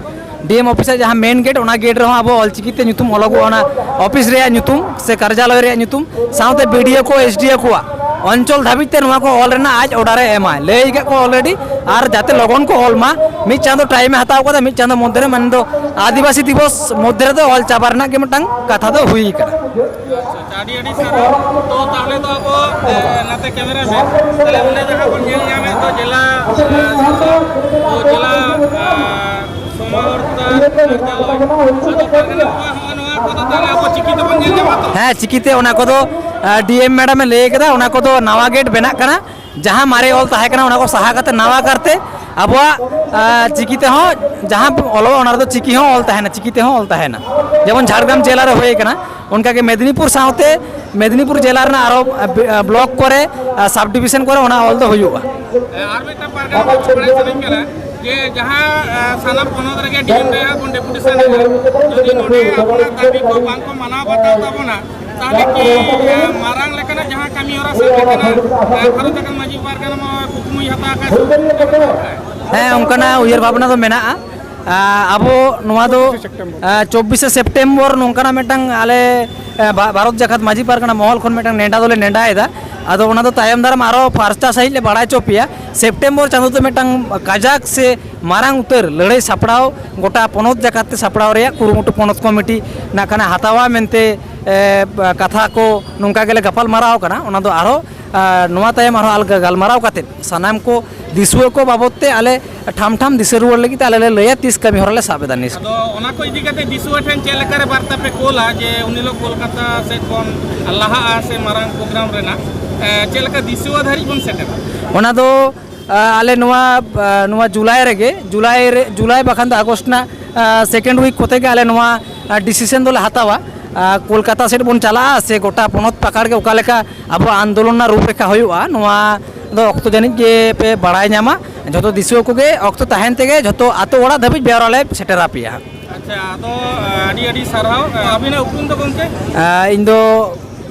ᱰᱤ ᱮᱢ ᱚᱯᱷᱤᱥ ᱟᱜ ᱡᱟᱦᱟᱸ ᱢᱮᱱ ᱜᱮᱴ, ᱚᱱᱟ ᱜᱮᱴ ᱨᱮᱦᱚᱸ ᱟᱵᱚ ᱚᱞᱪᱤᱠᱤ ᱛᱮ ᱧᱩᱛᱩᱢ ᱚᱞᱚᱜᱚᱜᱼᱟ, ᱚᱱᱟ ᱚᱯᱷᱤᱥ ᱨᱮᱭᱟᱜ ᱧᱩᱛᱩᱢ ᱥᱮ ᱠᱟᱨᱡᱟᱞᱚᱭ ᱨᱮᱭᱟᱜ ᱧᱩᱛᱩᱢ, ᱥᱟᱶᱛᱮ ᱵᱤ ᱰᱤ ᱳ ᱠᱚ, ᱮᱥ ᱰᱤ ᱳ ᱠᱚᱣᱟᱜ ᱚᱧᱪᱚᱞ ᱫᱷᱟᱹᱵᱤᱡ ᱛᱮ ᱱᱚᱣᱟ ᱠᱚ ᱚᱞ ᱨᱮᱱᱟᱜ ᱟᱡ ᱚᱰᱟᱨ ᱮ ᱮᱢᱟᱭ, ᱞᱟᱹᱭ ᱠᱟᱫ ᱠᱚ ᱚᱞᱨᱮᱰᱤ᱾ ᱟᱨ ᱡᱟᱛᱮ ᱞᱚᱜᱚᱱ ᱠᱚ ᱚᱞ ᱢᱟ, ᱢᱤᱫ ᱪᱟᱸᱫᱚ ᱴᱟᱭᱤᱢ ᱮ ᱦᱟᱛᱟᱣ ᱠᱟᱫᱟ, ᱢᱤᱫ ᱪᱟᱸᱫᱚ ᱢᱚᱫᱽᱫᱷᱮ ᱨᱮ, ᱢᱮᱱᱫᱚ ᱟᱹᱫᱤᱵᱟᱹᱥᱤ ᱫᱤᱵᱚᱥ ᱢᱚᱫᱽᱫᱷᱮ ᱨᱮᱫᱚ ᱚᱞ ᱪᱟᱵᱟ ᱨᱮᱱᱟᱜ ᱜᱮ ᱢᱤᱫᱴᱟᱝ ᱠᱟᱛᱷᱟ ᱫᱚ ᱦᱩᱭ ᱠᱟᱱᱟ᱾ ᱟᱪᱪᱷᱟ, ᱟᱹᱰᱤ ᱟᱹᱰᱤ ᱥᱟᱨᱦᱟᱣ᱾ ᱛᱚ ᱛᱟᱦᱚᱞᱮ ᱫᱚ ᱟᱵᱚ, ᱮ, ᱱᱟᱛᱮ ᱠᱮᱢᱮᱨᱟ ᱢᱮᱱ, ᱛᱟᱦᱚᱞᱮ ᱚᱸᱰᱮ ᱡᱟᱦᱟᱸ ᱵᱚᱱ ᱧᱮᱞ ᱧᱟᱢᱮᱫ ᱫᱚ ᱡᱮᱞᱟ, ᱮ, ᱥᱟᱥᱚᱱ, ᱚ, ᱡᱮᱞᱟ, ᱮ, ᱥᱚᱢᱟᱦᱚᱨᱛᱟ ᱠᱟᱨᱡᱟᱞᱚᱭ, ᱟᱫᱚ ᱯᱟᱨᱜᱟᱱᱟ ᱠᱚᱣᱟᱜ ᱦᱚᱸᱜᱼᱚ ᱱᱚᱣᱟ ᱠᱚᱫᱚ ᱛᱟᱦᱚᱞᱮ ᱟᱵᱚ ᱪᱤᱠᱤ ᱛᱮᱵᱚᱱ ᱧᱮᱞ ᱧᱟᱢᱟ ᱛᱚ? ᱦᱮᱸ, ᱪᱤᱠᱤᱛᱮ ᱚᱱᱟ ᱠᱚᱫᱚ, ᱮ, ᱰᱤ ᱮᱢ ᱢᱮᱰᱟᱢᱮ ᱞᱟᱹᱭ ᱠᱟᱫᱟ, ᱚᱱᱟ ᱠᱚᱫᱚ ᱱᱟᱣᱟ ᱜᱮᱴ ᱵᱮᱱᱟᱜ ᱠᱟᱱᱟ᱾ ᱡᱟᱦᱟᱸ ᱢᱟᱨᱮ ᱚᱞ ᱛᱟᱦᱮᱸ ᱠᱟᱱᱟ, ᱚᱱᱟ ᱠᱚ ᱥᱟᱦᱟ ᱠᱟᱛᱮ ᱱᱟᱣᱟ ᱠᱟᱨᱛᱮ ᱟᱵᱚᱣᱟᱜ, ᱟ, ᱪᱤᱠᱤ ᱛᱮᱦᱚᱸ ᱡᱟᱦᱟᱸ ᱚᱞᱚᱜᱼᱟ, ᱚᱱᱟ ᱨᱮᱫᱚ ᱪᱤᱠᱤ ᱦᱚᱸ ᱚᱞ ᱛᱟᱦᱮᱱᱟ, ᱪᱤᱠᱤ ᱛᱮᱦᱚᱸ ᱚᱞ ᱛᱟᱦᱮᱱᱟ᱾ ᱡᱮᱢᱚᱱ ᱡᱷᱟᱲᱜᱨᱟᱢ ᱡᱮᱞᱟ ᱨᱮ ᱦᱩᱭ ᱠᱟᱱᱟ, ᱚᱱᱠᱟᱜᱮ ᱢᱮᱫᱽᱱᱤᱯᱩᱨ ᱥᱟᱶᱛᱮ ᱢᱮᱫᱽᱱᱤᱯᱩᱨ ᱡᱮᱞᱟ ᱨᱮᱱᱟᱜ ᱟᱨᱚ, ᱟ, ᱵᱤ-, ᱟ, ᱵᱞᱚᱠ ᱠᱚᱨᱮ, ᱟ, ᱥᱟᱵ ᱰᱤᱵᱤᱥᱚᱱ ᱠᱚᱨᱮ ᱚᱱᱟ ᱚᱞ ᱫᱚ ᱦᱩᱭᱩᱜᱼᱟ᱾ ᱟᱨ ᱢᱤᱫᱴᱟᱝ ᱯᱟᱨᱜᱟᱱᱟ ᱵᱟᱵᱚ ᱵᱟᱲᱟᱭ ᱥᱟᱱᱟᱧ ᱠᱟᱱᱟ ᱡᱮ ᱡᱟᱦᱟᱸ, ᱟ, ᱥᱟᱱᱟᱢ ᱯᱚᱱᱚᱛ ᱨᱮᱜᱮ ᱰᱤ ᱮᱢ ᱨᱮ ᱦᱟᱸᱜ ᱵᱚᱱ ᱰᱮᱯᱩᱴᱮᱥᱚᱱ ᱮᱫᱟ, ᱡᱩᱫᱤ ᱱᱚᱰᱮ ᱟᱵᱚᱱᱟᱜ ᱫᱟᱹᱵᱤ ᱠᱚ ᱵᱟᱝ ᱠᱚ ᱢᱟᱱᱟᱣ ᱵᱟᱛᱟᱣ ᱛᱟᱵᱚᱱᱟ, ᱛᱟᱦᱚᱞᱮ ᱠᱤ, ᱮ, ᱢᱟᱨᱟᱝ ᱞᱮᱠᱟᱱᱟᱜ ᱡᱟᱦᱟᱸ ᱠᱟᱹᱢᱤ ᱦᱚᱨᱟ ᱥᱮ ᱞᱮᱠᱟᱱᱟᱜ, ᱮ, ᱵᱷᱟᱨᱚᱛ ᱡᱟᱠᱟᱛ ᱢᱟᱹᱡᱷᱤ ᱯᱟᱨᱜᱟᱱᱟ ᱢᱟ ᱠᱩᱠᱢᱩᱭ ᱦᱟᱛᱟᱣ ᱟᱠᱟᱫ, ᱥᱩᱫᱷᱤᱨ ᱠᱚ ᱢᱮᱱᱟᱜ ᱟᱠᱟᱫ᱾ ᱦᱮᱸ, ᱚᱱᱠᱟᱱᱟᱜ ᱩᱭᱦᱟᱹᱨ ᱵᱷᱟᱵᱽᱱᱟ ᱫᱚ ᱢᱮᱱᱟᱜᱼᱟ᱾ ᱟ, ᱟᱵᱚ ᱱᱚᱣᱟ ᱫᱚ, ᱪᱚᱵᱵᱤᱥᱮ ᱥᱮᱯᱴᱮᱢᱵᱚᱨ᱾ ᱟ, ᱪᱚᱵᱵᱤᱥᱮ ᱥᱮᱯᱴᱮᱢᱵᱚᱨ ᱱᱚᱝᱠᱟᱱᱟᱜ ᱢᱤᱫᱴᱟᱝ ᱟᱞᱮ, ᱮ, ᱵᱷᱟ-, ᱵᱷᱟᱨᱚᱛ ᱡᱟᱠᱟᱛ ᱢᱟᱹᱡᱷᱤ ᱯᱟᱨᱜᱟᱱᱟ ᱢᱚᱦᱚᱞ ᱠᱷᱚᱱ ᱢᱤᱫᱴᱟᱝ ᱱᱮᱰᱟ ᱫᱚᱞᱮ ᱱᱮᱰᱟᱭᱮᱫᱟ᱾ ᱟᱫᱚ ᱚᱱᱟ ᱫᱚ ᱛᱟᱭᱚᱢ ᱫᱟᱨᱟᱢ ᱟᱨᱚ ᱯᱷᱟᱨᱪᱟ ᱥᱟᱺᱦᱤᱡ ᱞᱮ ᱵᱟᱲᱟᱭ ᱦᱚᱪᱚ ᱯᱮᱭᱟ᱾ ᱥᱮᱯᱴᱮᱢᱵᱚᱨ ᱪᱟᱸᱫᱚ ᱫᱚ ᱢᱤᱫᱴᱟᱝ ᱠᱟᱡᱟᱠ ᱥᱮ ᱢᱟᱨᱟᱝ ᱩᱛᱟᱹᱨ ᱞᱟᱹᱲᱦᱟᱹᱭ ᱥᱟᱯᱲᱟᱣ, ᱜᱚᱴᱟ ᱯᱚᱱᱚᱛ ᱡᱟᱠᱟᱛ ᱛᱮ ᱥᱟᱯᱲᱟᱣ ᱨᱮᱭᱟᱜ ᱠᱩᱨᱩᱢᱩᱴᱩ ᱯᱚᱱᱚᱛ ᱠᱚᱢᱤᱴᱤ ᱱᱟᱜ ᱠᱷᱟᱱᱮ ᱦᱟᱛᱟᱣᱟ ᱢᱮᱱᱛᱮ, ᱮ, ᱠᱟᱛᱷᱟ ᱠᱚ ᱱᱚᱝᱠᱟ ᱜᱮᱞᱮ ᱜᱟᱯᱟᱞ ᱢᱟᱨᱟᱣ ᱠᱟᱱᱟ᱾ ᱚᱱᱟ ᱫᱚ ᱟᱨᱦᱚᱸ, ᱟ, ᱱᱚᱣᱟ ᱛᱟᱭᱚᱢ ᱟᱨᱦᱚᱸ ᱟᱞᱜᱟ ᱜᱟᱞᱢᱟᱨᱟᱣ ᱠᱟᱛᱮ ᱥᱟᱱᱟᱢ ᱠᱚ ᱫᱤᱥᱩᱣᱟᱹ ᱠᱚ ᱵᱟᱵᱚᱛ ᱛᱮ ᱟᱞᱮ ᱴᱷᱟᱢ ᱴᱷᱟᱢ ᱫᱤᱥᱟᱹ ᱨᱩᱣᱟᱹᱲ ᱞᱟᱹᱜᱤᱫ ᱛᱮ ᱟᱞᱮ ᱞᱮ ᱞᱟᱹᱭᱟ ᱛᱤᱥ ᱠᱟᱹᱢᱤ ᱦᱚᱨᱟ ᱞᱮ ᱥᱟᱵ ᱮᱫᱟ ᱱᱮᱥ᱾ ᱟᱫᱚ ᱚᱱᱟ ᱠᱚ ᱤᱫᱤ ᱠᱟᱛᱮ ᱫᱤᱥᱩᱣᱟᱹ ᱴᱷᱮᱱ ᱪᱮᱫ ᱞᱮᱠᱟ ᱨᱮ ᱵᱟᱨᱛᱟ ᱯᱮ ᱠᱳᱞᱟ ᱡᱮ ᱩᱱ ᱦᱤᱞᱳᱜ ᱠᱳᱞᱠᱟᱛᱟ ᱥᱮᱫ ᱵᱚᱱ ᱞᱟᱦᱟᱜᱼᱟ ᱥᱮ ᱢᱟᱨᱟᱝ ᱯᱨᱳᱜᱨᱟᱢ ᱨᱮᱱᱟᱜ, ᱮ, ᱪᱮᱫ ᱞᱮᱠᱟ ᱫᱤᱥᱩᱣᱟᱹ ᱫᱷᱟᱹᱨᱤᱡ ᱵᱚᱱ ᱥᱮᱴᱮᱨᱟ? ᱚᱱᱟ ᱫᱚ, ᱟ, ᱟᱞᱮ ᱱᱚᱣᱟ, ᱟ, ᱱᱚᱣᱟ ᱡᱩᱞᱟᱭ ᱨᱮᱜᱮ, ᱡᱩᱞᱟᱭ ᱨᱮ, ᱡᱩᱞᱟᱭ ᱵᱟᱠᱷᱟᱱ ᱫᱚ ᱟᱜᱚᱥᱴ ᱨᱮᱱᱟᱜ, ᱟ, ᱥᱮᱠᱮᱱᱰ ᱣᱤᱠ ᱠᱚᱛᱮ ᱜᱮ ᱟᱞᱮ ᱱᱚᱣᱟ, ᱟ, ᱰᱤᱥᱤᱥᱚᱱ ᱫᱚᱞᱮ ᱦᱟᱛᱟᱣᱟ᱾ ᱟᱨ ᱠᱳᱞᱠᱟᱛᱟ ᱥᱮᱫ ᱵᱚᱱ ᱪᱟᱞᱟᱜᱼᱟ ᱥᱮ ᱜᱚᱴᱟ ᱯᱚᱱᱚᱛ ᱯᱟᱠᱟᱲ ᱜᱮ ᱚᱠᱟ ᱞᱮᱠᱟ ᱟᱵᱚᱣᱟᱜ ᱟᱱᱫᱳᱞᱚᱱ ᱨᱮᱱᱟᱜ ᱨᱩᱯᱨᱮᱠᱷᱟ ᱦᱩᱭᱩᱜᱼᱟ, ᱱᱚᱣᱟ ᱫᱚ ᱚᱠᱛᱚ ᱡᱟᱹᱱᱤᱡ ᱜᱮ ᱯᱮ ᱵᱟᱲᱟᱭ ᱧᱟᱢᱟ᱾ ᱡᱷᱚᱛᱚ ᱫᱤᱥᱩᱣᱟᱹ ᱠᱚᱜᱮ ᱚᱠᱛᱚ ᱛᱟᱦᱮᱱ ᱛᱮᱜᱮ ᱡᱷᱚᱛᱚ ᱟᱛᱳ ᱚᱲᱟᱜ ᱫᱷᱟᱹᱵᱤᱡ ᱵᱮᱣᱨᱟ ᱞᱮ ᱥᱮᱴᱮᱨ ᱟᱯᱮᱭᱟ ᱦᱟᱸᱜ᱾ ᱟᱪᱪᱷᱟ, ᱟᱫᱚ ᱟᱹᱰᱤ ᱟᱹᱰᱤ ᱥᱟᱨᱦᱟᱣ᱾ ᱟᱹᱵᱤᱱᱟᱜ ᱩᱯᱨᱩᱢ ᱫᱚ ᱜᱚᱢᱠᱮ? ᱟᱨ ᱤᱧ ᱫᱚ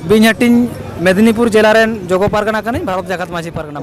ᱵᱤᱧᱦᱟᱹᱴᱤᱧ ᱢᱮᱫᱽᱱᱤᱯᱩᱨ ᱡᱮᱞᱟ ᱨᱮᱱ ᱡᱚᱜᱚ ᱯᱟᱨᱜᱟᱱᱟ ᱠᱟᱹᱱᱟᱹᱧ, ᱵᱷᱟᱨᱚᱛ ᱡᱟᱠᱟᱛ ᱢᱟᱹᱡᱷᱤ ᱯᱟᱨᱜᱟᱱᱟ᱾